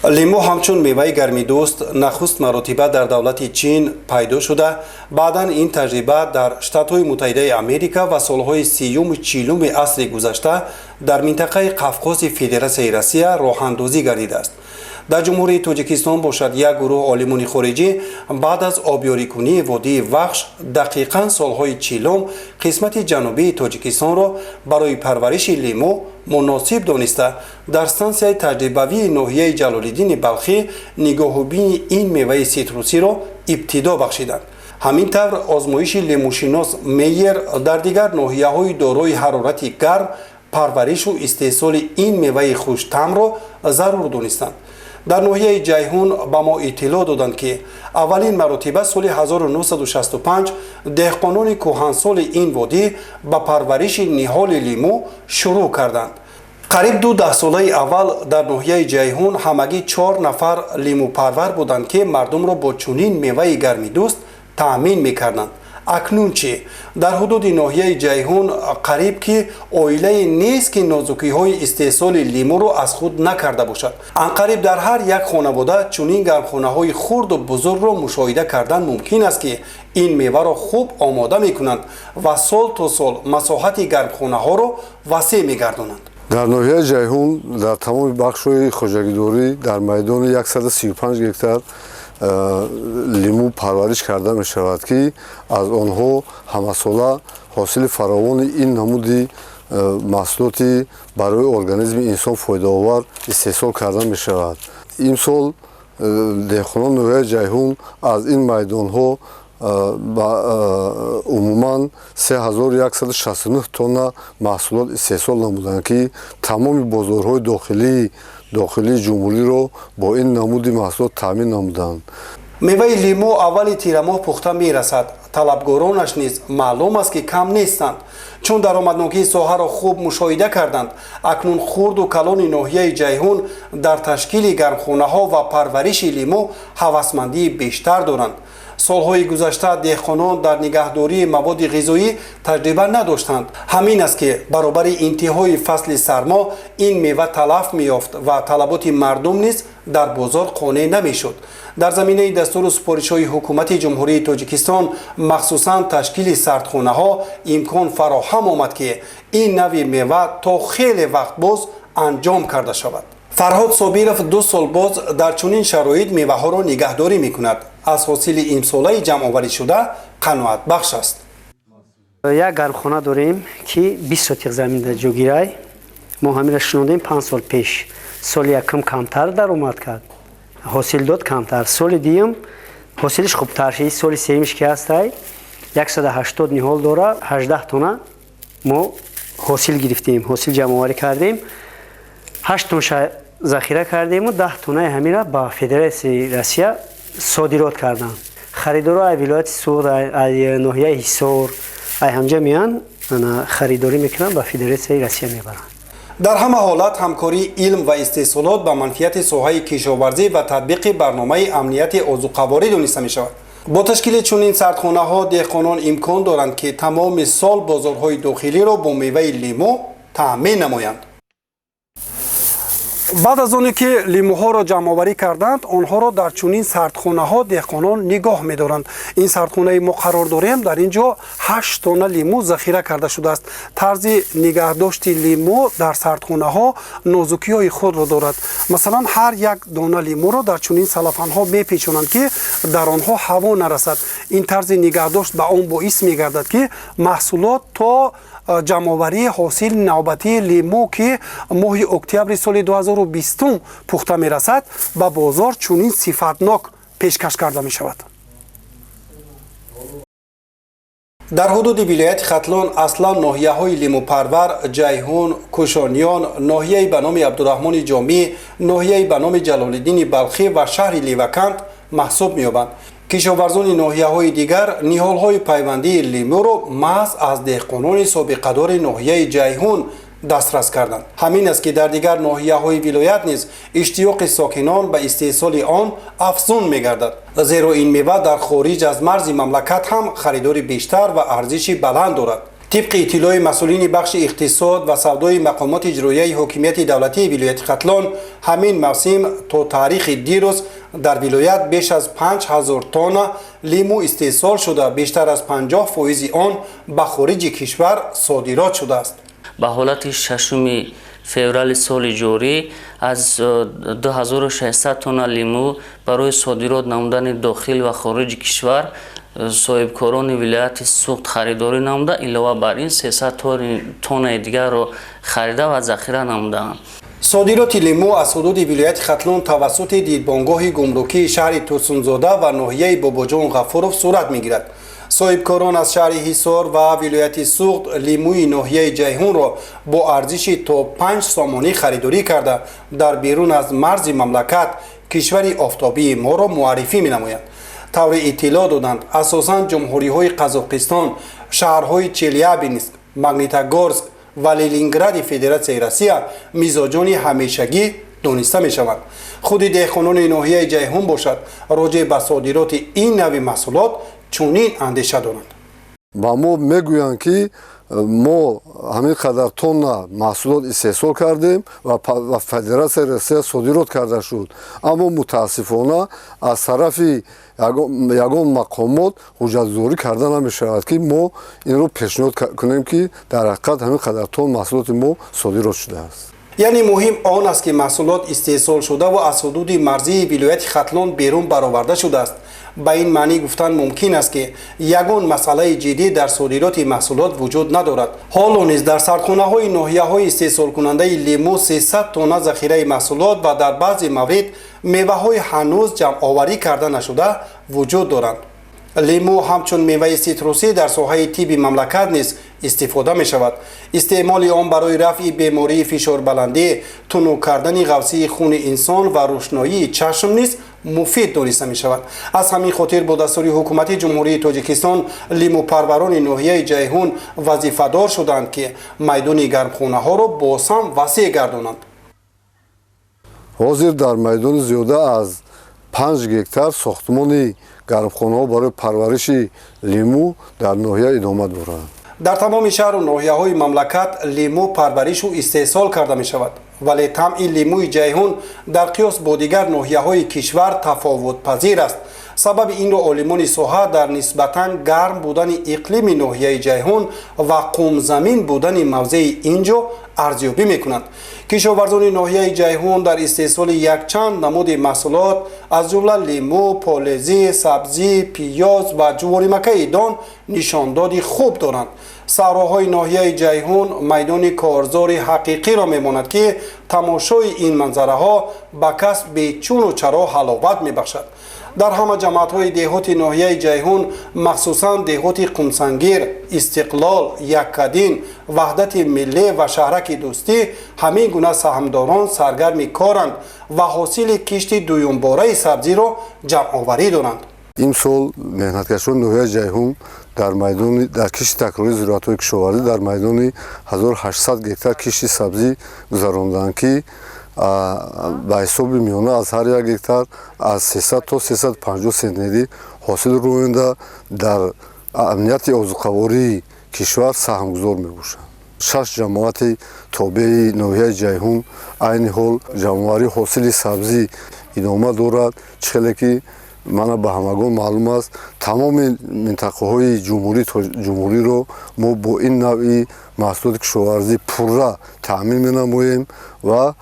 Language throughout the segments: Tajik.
Лимӯ ҳамчун меваи гармидӯст нахуст маротиба дар давлати Чин пайдо шуда, баъдан ин таҷриба дар Штатҳои Муттаҳидаи Америка ва солҳои сиюму чилуми асри гузашта дар минтақаи Қавқози Федератсияи Россия роҳандозӣ гардидааст. Дар Ҷумҳурии Тоҷикистон бошад, як гурӯҳ олимони хориҷӣ баъд аз обёрикунии водии Вахш дақиқан солҳои чилум қисмати ҷанубии Тоҷикистонро барои парвариши лимӯ муносиб дониста, дар стансияи таҷрибавии ноҳияи Ҷалолиддини Балхӣ нигоҳубини ин меваи ситрусиро ибтидо бахшиданд. Ҳамин тавр, озмоиши лимӯшинос Мейер дар дигар ноҳияҳои дорои ҳарорати гарм парваришу истеҳсоли ин меваи хуштаъмро зарур донистанд. Дар ноҳияи Ҷайҳун ба мо иттилоъ доданд, ки аввалин маротиба соли 1965 деҳқонони кӯҳансоли ин водӣ ба парвариши ниҳоли лимӯ шурӯъ карданд. Қариб ду даҳсолаи аввал дар ноҳияи Ҷайҳун ҳамагӣ чор нафар лимӯпарвар буданд, ки мардумро бо чунин меваи гармидӯст таъмин мекарданд. Акнун чӣ? Дар ҳудуди ноҳияи Ҷайҳун қариб ки оилае нест, ки нозукиҳои истеҳсоли лимӯро аз худ накарда бошад. Анқариб дар ҳар як хонавода чунин гармхонаҳои хурду бузургро мушоҳида кардан мумкин аст, ки ин меваро хуб омода мекунанд ва сол то сол масоҳати гармхонаҳоро васеъ мегардонанд. Дар ноҳияи Ҷайҳун дар тамоми бахшҳои хоҷагидорӣ дар майдони 135 гектар лимӯ парвариш карда мешавад, ки аз онҳо ҳамасола ҳосили фаровони ин намуди маҳсулоти барои организми инсон фоидаовар истеҳсол карда мешавад. Имсол деҳқонони ноҳияи Ҷайҳун аз ин майдонҳо умуман 3169 тонна маҳсулот истеҳсол намуданд, ки тамоми бозорҳои дохилии ҷумҳуриро бо ин намуди маҳсулот таъмин намуданд. Меваи лимӯ аввали тирамоҳ пухта мерасад. Талабгоронаш низ маълум аст, ки кам нестанд. Чун даромаднокии соҳаро хуб мушоҳида карданд, акнун хурду калони ноҳияи Ҷайҳун дар ташкили гармхонаҳо ва парвариши лимӯ ҳавасмандии бештар доранд. Солҳои гузашта деҳқонон дар нигаҳдории маводи ғизоӣ таҷриба надоштанд. Ҳамин аст, ки баробари интиҳои фасли сармо ин мева талаф меёфт ва талаботи мардум низ дар бозор қонеъ намешуд. Дар заминаи дастуру супоришҳои Ҳукумати Ҷумҳурии Тоҷикистон, махсусан ташкили сардхонаҳо, имкон фароҳам омад, ки ин нави мева то хеле вақт боз анҷом карда шавад. Фарҳод Собиров 2 сол боз дар чунин шароит меваҳоро нигаҳдорӣ мекунад. Аз ҳосили имсолаи ҷамъоварӣшуда қаноатбахш аст. Як гармхона дорем, ки 20 сотих заминда ҷогирай. Мо ҳамира шинондем 5 сол пеш. Соли якум камтар даромад кард, ҳосил дод камтар. Соли дуюм ҳосилиш хубтар шид. Соли сеюмиш ки ҳастай, 180 ниҳол дора, 18 тона мо ҳосил гирифтем, ҳосил ҷамъоварӣ кардем. 8 тонша захира кардему 10 тонаи ҳамира ба Федератсияи Россия содирот карданд. Харидоро ай вилояти Суғд, ай ноҳияи Ҳисор, ай ҳамҷа меян, харидорӣ мекунанд, ба Федератсияи Россия мебаранд. Дар ҳама ҳолат ҳамкории илм ва истеҳсолот ба манфиати соҳаи кишоварзӣ ва татбиқи барномаи амнияти озуқаворӣ дониста мешавад. Бо ташкили чунин сардхонаҳо деҳқонон имкон доранд, ки тамоми сол бозорҳои дохилиро бо меваи лимӯ таъмин намоянд. Баъд аз оне ки лимӯҳоро ҷамъоварӣ карданд, онҳоро дар чунин сардхонаҳо деҳқонон нигоҳ медоранд. Ин сардхонаи мо қарор дорем, дар ин ҷо 8 тонна лимӯ захира карда шудааст. Тарзи нигаҳдошти лимӯ дар сардхонаҳо нозукиҳои худро дорад. Масалан, ҳар як дона лимӯро дар чунин салафанҳо мепечонанд, ки дар онҳо ҳаво нарасад. Ин тарзи нигаҳдошт ба он боис мегардад, ки маҳсулот то ҷамъоварии ҳосили навбатии лимӯ, ки моҳи октябри соли 2020 пухта мерасад, ба бозор чунин сифатнок пешкаш карда мешавад. Дар ҳудуди вилояти Хатлон аслан ноҳияҳои лимӯпарвар Ҷайҳун, Кушониён, ноҳияи ба номи Абдураҳмони Ҷомӣ, ноҳияи ба номи Ҷалолиддини Балхӣ ва шаҳри Левакант маҳсуб меёбанд. Кишоварзони ноҳияҳои дигар ниҳолҳои пайвандии лимӯро маҳз аз деҳқонони собиқадори ноҳияи Ҷайҳун дастрас карданд. Ҳамин аст, ки дар дигар ноҳияҳои вилоят низ иштиёқи сокинон ба истеҳсоли он афзун мегардад, зеро ин мева дар хориҷ аз марзи мамлакат ҳам харидори бештар ва арзиши баланд дорад. Тибқи иттилои масъулини бахши иқтисод ва савдои мақомоти иҷроияи ҳокимияти давлатии вилояти Хатлон, ҳамин мавсим то таърихи дирӯз дар вилоят беш аз 5000 тонна лимӯ истеҳсол шуда, бештар аз 50 фоизи он ба хориҷи кишвар содирот шудааст. Ба ҳолати 6 феврали соли ҷорӣ аз 2600 тонна лимӯ барои содирот намудани дохил ва хориҷи кишвар соҳибкорони вилояти Суғд харидорӣ намуда, илова бар ин 300 тоннаи дигарро харида ва захира намудаанд. Содироти лимӯ аз ҳудуди вилояти Хатлон тавассути дидбонгоҳи гумрукии шаҳри Турсунзода ва ноҳияи Бобоҷон Ғафуров сурат мегирад. Соҳибкорон аз шаҳри Ҳисор ва вилояти Суғд лимӯи ноҳияи Ҷайҳунро бо арзиши то 5 сомонӣ харидорӣ карда, дар берун аз марзи мамлакат кишвари офтобии моро муаррифӣ менамоянд. Тавре иттилоъ доданд, асосан ҷумҳуриҳои Қазоқистон, шаҳрҳои Челябинск, Магнитогорск ва Ленингради Федератсияи Россия мизоҷони ҳамешагӣ дониста мешаванд. Худи деҳқонони ноҳияи Ҷайҳун бошад, роҷеъ ба содироти ин нави маҳсулот чунин андеша доранд. Ба мо мегӯянд, ки мо ҳамин қадар тонна маҳсулот истеҳсол кардем ва ба Федератсияи Россия содирот карда шуд, аммо мутаассифона аз тарафи ягон мақомот ҳуҷҷатгузорӣ карда намешавад, ки мо инро пешниҳод кунем, ки дар ҳақиқат ҳамин қадар тонна маҳсулоти мо содирот шудааст. Яъне муҳим он аст, ки маҳсулот истеҳсол шудаву аз ҳудуди марзии вилояти Хатлон берун бароварда шудааст. Ба ин маънӣ гуфтан мумкин аст, ки ягон масъалаи ҷиддӣ дар содироти маҳсулот вуҷуд надорад. Ҳоло низ дар сардхонаҳои ноҳияҳои истеҳсолкунандаи лимӯ 300 тонна захираи маҳсулот ва дар баъзе маврид меваҳои ҳанӯз ҷамъоварӣ карда нашуда вуҷуд доранд. Лимӯ ҳамчун меваи ситрусӣ дар соҳаи тибби мамлакат низ истифода мешавад. Истеъмоли он барои рафъи бемории фишорбаландӣ, тунук кардани ғафсии хуни инсон ва рӯшноии чашм низ муфид дониста мешавад. Аз ҳамин хотир бо дастури Ҳукумати Ҷумҳурии Тоҷикистон лимӯпарварони ноҳияи Ҷайҳун вазифадор шуданд, ки майдони гармхонаҳоро боз ҳам васеъ гардонанд. Ҳозир дар майдони зиёда аз 5 гектар сохтмони гармхонаҳо барои парвариши лимӯ дар ноҳия идома дорад. Дар тамоми шаҳру ноҳияҳои мамлакат лимӯ парваришу истеҳсол карда мешавад, вале таъми лимӯи Ҷайҳун дар қиёс бо дигар ноҳияҳои кишвар тафовутпазир аст. Сабаби инро олимони соҳа дар нисбатан гарм будани иқлими ноҳияи Ҷайҳун ва қумзамин будани мавзеи ин ҷо арзёбӣ мекунанд. Кишоварзони ноҳияи Ҷайҳун дар истеҳсоли якчанд намуди маҳсулот, аз ҷумла лимӯ, полезӣ, сабзӣ, пиёз ва ҷуворимакаи дон нишондоди хуб доранд. Саҳроҳои ноҳияи Ҷайҳун майдони корзори ҳақиқиро мемонад, ки тамошои ин манзараҳо ба кас бечуну чаро ҳаловат мебахшад. Дар ҳама ҷамоатҳои деҳоти ноҳияи Ҷайҳун, махсусан деҳоти Қумсангир, Истиқлол, Яккадин, Ваҳдати Миллӣ ва шаҳраки Дӯстӣ ҳамин гуна саҳмдорон саргарми коранд ва ҳосили кишти дуюмбораи сабзиро ҷамъоварӣ доранд. Имсол меҳнаткашони ноҳияи Ҷайҳун дар майдони дар кишти такрории зироатҳои кишоварзӣ дар майдони 1800 гектар кишти сабзӣ гузаронданд, ки ба ҳисоби миёна аз ҳар як гектар аз 300 то 350 сентнери ҳосил рӯёнда, дар амнияти озуқавории кишвар саҳмгузор мебошанд. Шаш ҷамоати тобеи ноҳияи Ҷайҳун айни ҳол ҷамъоварии ҳосили сабзӣ идома дорад. Чӣ хеле ки мана ба ҳамагон маълум аст, тамоми минтақаҳои ҷумҳуриро мо бо ин навъи маҳсулоти кишоварзӣ пурра таъмин менамоем ва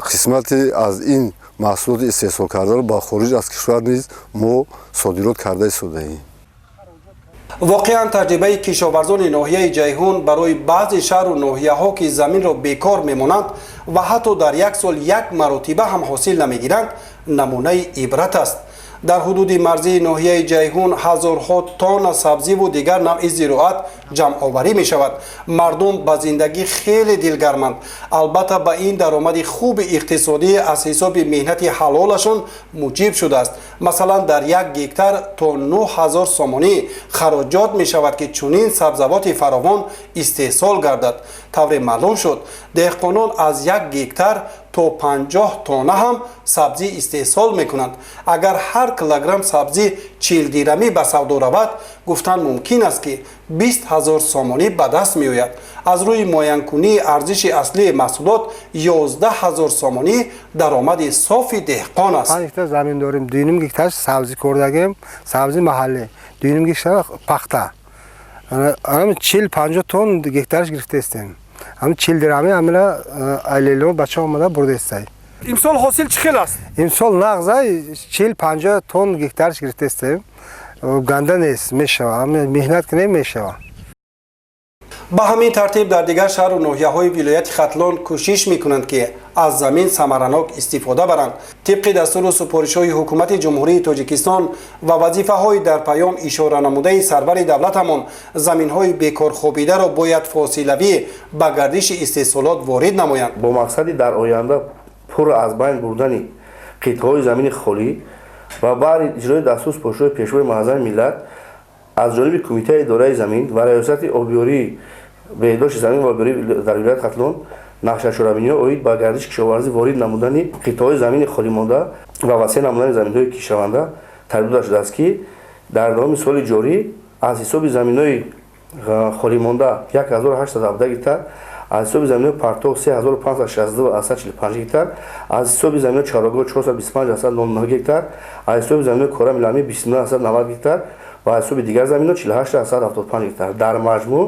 қисмате аз ин маҳсулоти истеҳсолкардаро ба хориҷ аз кишвар низ мо содирот карда истодаем. Воқеан, таҷрибаи кишоварзони ноҳияи Ҷайҳун барои баъзе шаҳру ноҳияҳо, ки заминро бекор мемонанд ва ҳатто дар як сол як маротиба ҳам ҳосил намегиранд, намунаи ибрат аст. Дар ҳудуди марзии ноҳияи Ҷайҳун ҳазорҳо тонна сабзиву дигар навъи зироат ҷамъоварӣ мешавад. Мардум ба зиндагӣ хеле дилгарманд. Албатта, ба ин даромади хуби иқтисодӣ аз ҳисоби меҳнати ҳалолашон муҷиб шудааст. Масалан, дар 1 гектар то 9000 сомонӣ хароҷот мешавад, ки чунин сабзавоти фаровон истеҳсол гардад. Тавре маълум шуд, деҳқонон аз 1 гектар то 50 тонна ҳам сабзӣ истеҳсол мекунанд. Агар ҳар килограмм сабзӣ 40 дирамӣ ба савдо равад, гуфтан мумкин аст, ки 20 ҳазор сомонӣ ба даст меояд. Аз рӯи муайянкунии арзиши аслии маҳсулот, 11 ҳазор сомонӣ даромади софи деҳқон аст. 5 гектар замин дорем, 2,5 гектар сабзӣ кордагем, сабзи маҳаллӣ, 2,5 гектар пахта. 40-50 тонн гектараш гирифтаистем. Ҳам 40 дирами ҳамина айлело бача омада бурдаистай. Имсол ҳосил чӣ хел аст? Имсол нағза, 40-50 тонн гектараш гирифтаистем. Ганда нест, мешава, меҳнат кунем, мешава. Ба ҳамин тартиб дар дигар шаҳру ноҳияҳои вилояти Хатлон кӯшиш мекунанд, ки аз замин самаранок истифода баранд. Тибқи дастуру супоришҳои Ҳукумати Ҷумҳурии Тоҷикистон ва вазифаҳои дар паём ишоранамудаи сарвари давлатамон, заминҳои бекорхобидаро бояд фосилавӣ ба гардиши истеҳсолот ворид намоянд. Бо мақсади дар оянда пурра аз байн бурдани қитъаҳои замини холӣ ва баъди иҷрои дастуру супоришҳои Пешвои Муаззами миллат, аз ҷониби Кумитаи идораи замин ва Раёсати обёрии беҳдошти замин ва обёрӣ дар вилояти Хатлон нақшачорабиниҳо оид ба гардиши кишоварзӣ ворид намудани қитъаҳои замини холимонда ва васеъ намудани заминҳои кишаванда тартиб дода шудааст, ки дар давоми соли ҷорӣ аз ҳисоби заминҳои холимонда 1817 гектар, аз ҳисоби заминҳои партов 3562,45 гектар, аз ҳисоби заминҳои чарогоҳ 425,09 гектар, аз ҳисоби заминҳои корами лалмӣ 29,90 гектар ва аз ҳисоби дигар заминҳо 48,75 гектар, дар маҷмӯъ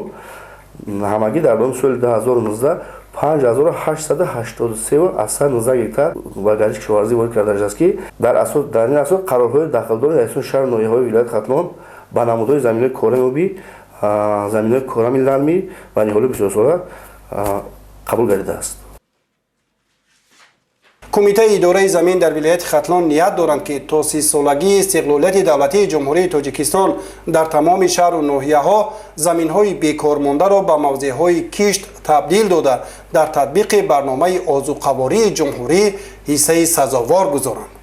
ҳамагӣ дар давоми соли 2019 5883,19 гектар ба гардиши кишоварзӣ ворид карда шудааст, ки дар ин асос қарорҳои дахлдори раисони шаҳру ноҳияҳои вилояти Хатлон ба намудҳои заминҳои корами обӣ, заминҳои корами лалмӣ ва ниҳолии бисёрсола қабул гардидааст. Кумитаи идораи замин дар вилояти Хатлон ният доранд, ки то 30-солагии истиқлолияти давлатии Ҷумҳурии Тоҷикистон дар тамоми шаҳру ноҳияҳо заминҳои бекормондаро ба мавзеъҳои кишт табдил дода, дар татбиқи барномаи озуқавории ҷумҳурӣ ҳиссаи сазовор гузоранд.